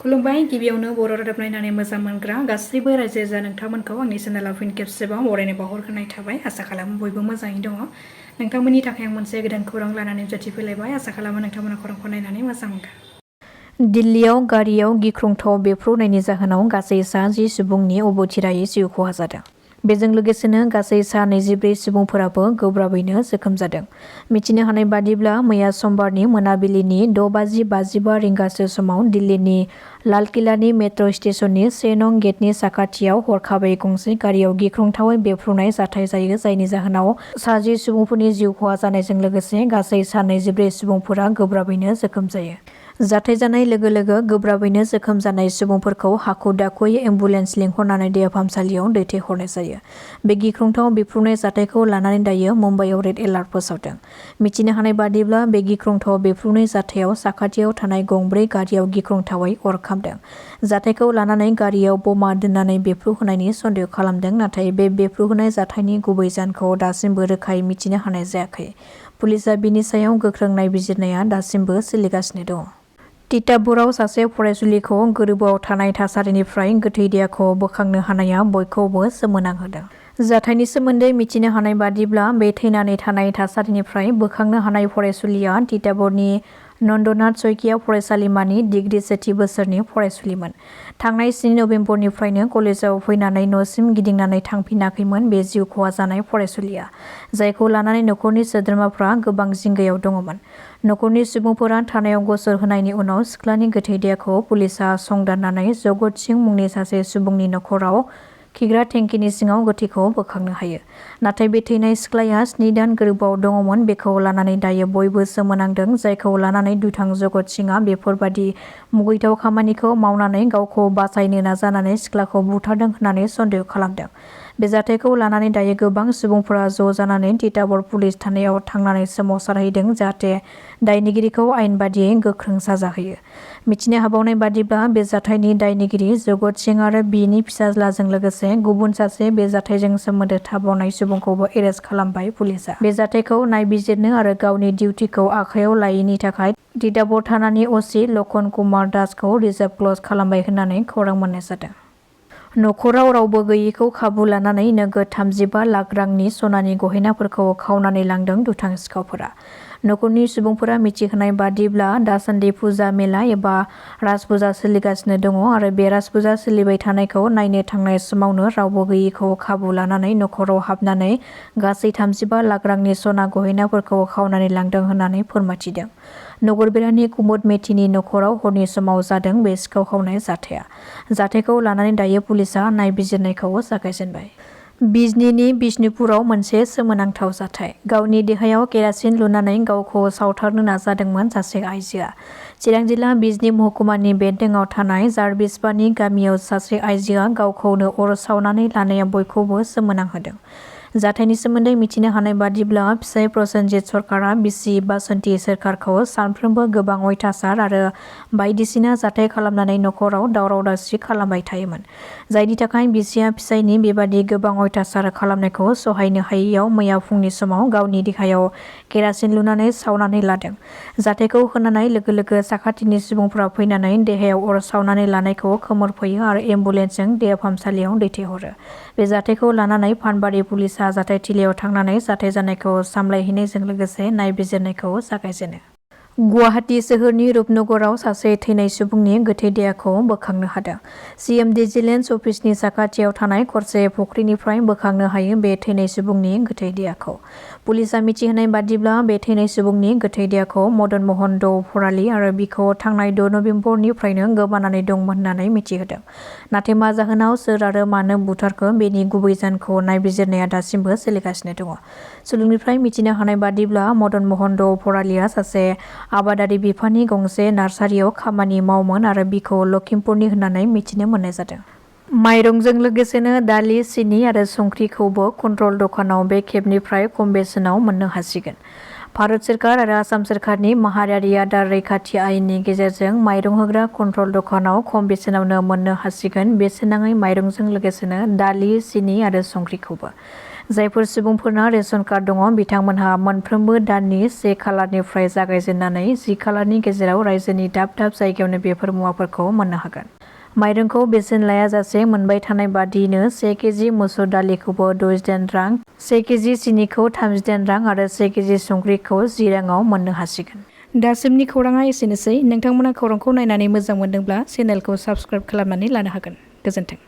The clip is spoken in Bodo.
खुलुमबाय गिबियावनो बर' रादाब नायनानै मोजां मोनग्रा गासैबो रायजो राजा नोंथांमोनखौ आंनि चेनेलाव फिन खेबसेबाव बरायनाय बावहरग्रोनाय थाबाय। आसा खालामो बयबो मोजाङै दङ। नोंथांमोननि थाखाय आं मोनसे गोदान खौरां लानानै नुजाथिफैलायबाय। आसा खालामो नोंथांमोना खौरांखौ नायनानै मोजां मोनगोन। दिल्लीयाव गारियाव गिख्रंथाव बेफ्रुनायनि जाहोनाव गासै सा 10 सुबुंनि अबथिरायै जिउ खहा जादों। बेजों लोगोसेनो गासै सा 24 सुबुंफोराबो गोब्राबैनो जोखोम जादों। मिथिनो हानाय बादिब्ला मैया समबारनि मोनाबिलिनि 6:55 रिंगासो समाव दिल्लीनि लालकिलानि मेट्र' स्टेशननि 1 नं गेटनि साखाथियाव हरखाबै गंसे गारियाव गिख्रंथावै बेफ्रुनाय जाथाय जायो, जायनि जाहोनाव सा 10 सुबुंफोरनि जिउ खहा जानायजों लोगोसे गासै सा 24 सुबुंफोरा गोब्राबैनो जोखोम जायो। जाथाय जानाय लोगो लोगो गोब्राबैनो जोखोम जानाय सुबुंफोरखौ हाखु दाखुयै एम्बुलेन्स लिंहरनानै देहा फाहामसालियाव दैथायहरनाय जायो। बे गिख्रंथाव बेफ्रुनाय जाथायखौ लानानै दायो मुम्बाइआव रेड एलार्ट फोसावदों। मिथिनो हानाय बादिब्ला बे गिख्रंथाव बेफ्रुनाय जाथायाव साखाथियाव थानाय गंब्रै गारियाव गिख्रंथावै अर खामदों। जाथायखौ लानानै गारियाव बमा दोननानै बेफ्रुहोनायनि सन्देह खालामदों, नाथाय बे बेफ्रुहोनाय जाथायनि गुबै जाहोनखौ दासिमबो रोखायै मिथिनो हानाय जायाखै। पुलिसआ बिनि सायाव गोख्रों नायबिजिरनाया दासिमबो सोलिगासिनो दं। तिताबराव सासे फरायसुलिखौ गोर्बोआव थानाय थासारिनिफ्राय गोथै देहाखौ बोखांनो हानाया बयखौबो सोमोनांहोदों। जाथायनि सोमोन्दै मिथिनो हानाय बादिब्ला बे थैनानै थानाय थासारिनिफ्राय बोखांनो हानाय फरायसुलिया तिताबरनि नन्दनाथ सयकिया फरायसालिमानि डिग्री सेथि बोसोरनि फरायसुलिमोन। थांनाय 7 नबेम्बरनिफ्रायनो कलेजाव फैनानै न'सिम गिदिंनानै थांफिनाखैमोन बे जिउ खहा जानाय फरायसुलिया, जायखौ लानानै नखरनि सोद्रोमाफ्रा गोबां जिंगायाव दङमोन। नखरनि सुबुंफोरा थानायाव गसर होनायनि उनाव सिख्लानि गोथै देहाखौ पुलिसआ संदाननानै जगत सिंह मुंनि सासे सुबुंनि नखराव खिग्रा टेंकिनि सिङाव गोथैखौ बोखांनो हायो। नाथाय बे थैनाय सिख्लाया 7 दान गोर्बोआव दङमोन। बेखौ लानानै दायो बयबो सोमोनांदों, जायखौ लानानै दुथां जगत सिंहआ बेफोरबादि मुगैथाव खामानिखौ मावनानै गावखौ बासायनो नाजानानै सिख्लाखौ बुथारदों होननानै सन्देह खालामदों। बे जाथायखौ लानानै दायो गोबां सुबुंफोरा ज' जानानै तिताबर पुलिस थानायाव थांनानै सोमावसारहैदों, जाहाथे दायनिगिरिखौ आयेन बादियै गोख्रों साजा होयो। मिथिनो हाबावनाय बादिब्ला बे जाथायनि दायनिगिरि जगत सिंह आरो बिनि फिसाज्लाजों लोगोसे गुबुन सासे बे जाथायजों सोमोन्दो थाबावनाय सुबुंखौबो एरेस्ट खालामबाय पुलिसआ। बे जाथायखौ नायबिजिरनो आरो गावनि डिउटिखौ आखायाव लायैनि थाखाय तिताबर थानानि अ.सि. लखन कुमार दासखौ रिजार्भ क्लज खालामबाय होननानै खौरां मोननाय जादों। नखराव रावबो गैयैखौ खाबु लानानै नोगोद 35 लाख रांनि सनानि गहेनाफोरखौ खावनानै लांदों दुथां सिखावफोरा। नखरनि सुबुंफोरा मिथिहोनाय बादिब्ला दासान्दि फुजा मेला एबा राज फुजा सोलिगासिनो दङ आरो बे राज फुजा सोलिबाय थानायखौ नायनो थांनाय समावनो रावबो गैयैखौ खाबु लानानै नखराव हाबनानै गासै 35 लाख रांनि सना गहेनाफोरखौ खावनानै लांदों होननानै फोरमायथिदों। नगरबेरानि कुमुद मेथिनि नखराव हरनि समाव जादों बे सिखाव खावनाय जाथाया। जाथायखौ लानानै दायो पुलिसआ नायबिजिरनायखौ जागायजेनबाय। बिजनीनि बिष्णुपुराव मोनसे सोमोनांथाव जाथाय। गावनि देहायाव केरासिन लुनानै गावखौ सावथारनो नाजादोंमोन सासे आइजोआ। चिरां जिल्ला बिजनी महकुमानि बेन्दोंआव थानाय जारबिसबानि गामियाव सासे आइजोआ गावखौनो अर सावनानै लानाया बयखौबो सोमोनांहोदों। जाथायनि सोमोन्दै मिथिनो हानाय बादिब्ला फिसाइ प्रसेनजित सरकारा बिसि बासन्ती सोरखारखौ सानफ्रोमबो गोबां अयथासार आरो बायदिसिना जाथाय खालामनानै नखराव दावराव दावसि खालामबाय थायोमोन, जायनि थाखाय बिसिया फिसाइनि बेबादि गोबां अयथासार खालामनायखौ सहायनो हायैयाव मैया फुंनि समाव गावनि देहायाव केरासिन लुनानै सावनानै लादों। जाथायखौ खोनानाय लोगो लोगो साखाथिनि सुबुंफोरा फैनानै देहायाव अर सावनानै लानायखौ खोमोरफैयो आरो एम्बुलेन्सजों देहा फाहामसालियाव दैथायहरो। बे जाथायखौ लानानै फानबारि पुलिसआ जाथायथिलियाव थांनानै जाथाय जानायखौ सामलायहैनायजों लोगोसे नायबिजिरनायखौ जागायजेनो। गुवाहाटी सोहोरनि रुपनगराव सासे थैनाय सुबुंनि गोथै देहाखौ बोखांनो हादों। सिएम भिजिलेन्स अफिसनि साखाथियाव थानाय खरसे फुख्रिनिफ्राय बोखांनो हायो बे थैनाय सुबुंनि गोथै देहाखौ। पुलिसआ मिथिहोनाय बादिब्ला बे थैनाय सुबुंनि गोथै देहाखौ मदन मोहन द' फरालि आरो बिखौ थांनाय 6 नबेम्बरनिफ्रायनो गोबानानै दंमोन होननानै मिथिहोदों। नाथाय मा जाहोनाव सोर आरो मानो बुथारखो बेनि गुबै जाहोनखौ नायबिजिरनाया दासिमबो सोलिगासिनो दङ। सुलुंनिफ्राय मिथिनो हानाय बादिब्ला मदन मोहन द' फरालिया सासे आबादारि बिफाननि गंसे नार्सारियाव खामानि मावोमोन आरो बिखौ लखिमपुरनि होननानै मिथिनो मोननाय जादों। माइरंजों लोगोसेनो दालि, सिनि आरो संख्रिखौबो कन्ट्रल दखानाव बे खेबनिफ्राय खम बेसेनाव मोननो हासिगोन। भारत सोरखार आरो आसाम सोरखारनि माहारियारि आदार रैखाथि आयेननि गेजेरजों माइरं होग्रा कन्ट्रल दखानाव खम बेसेनावनो मोननो हासिगोन बेसेन नाङै माइरंजों लोगोसेनो दालि, सिनि आरो संख्रिखौबो। जायफोर सुबुंफोरना रेशन कार्ड दङ बिथांमोनहा मोनफ्रोमबो दाननि 1 खालारनिफ्राय जागायजेननानै 10 खालारनि गेजेराव रायजोनि दाब दाब जायगायावनो बेफोर मुवाफोरखौ मोननो हागोन। माइरंखौ बेसेन लायाजासे मोनबाय थानाय बादियैनो 1 केजि मुसुर दालिखौबो 68 रां, 1 केजि सिनिखौ 38 रां आरो 1 केजि संख्रिखौ 10 राङाव मोननो हासिगोन। दासिमनि खौराङा एसेनोसै। नोंथांमोना खौरांखौ नायनानै मोजां मोनदोंब्ला चेनेलखौ साबस्क्राइब खालामनानै लानो हागोन। गोजोन्थों।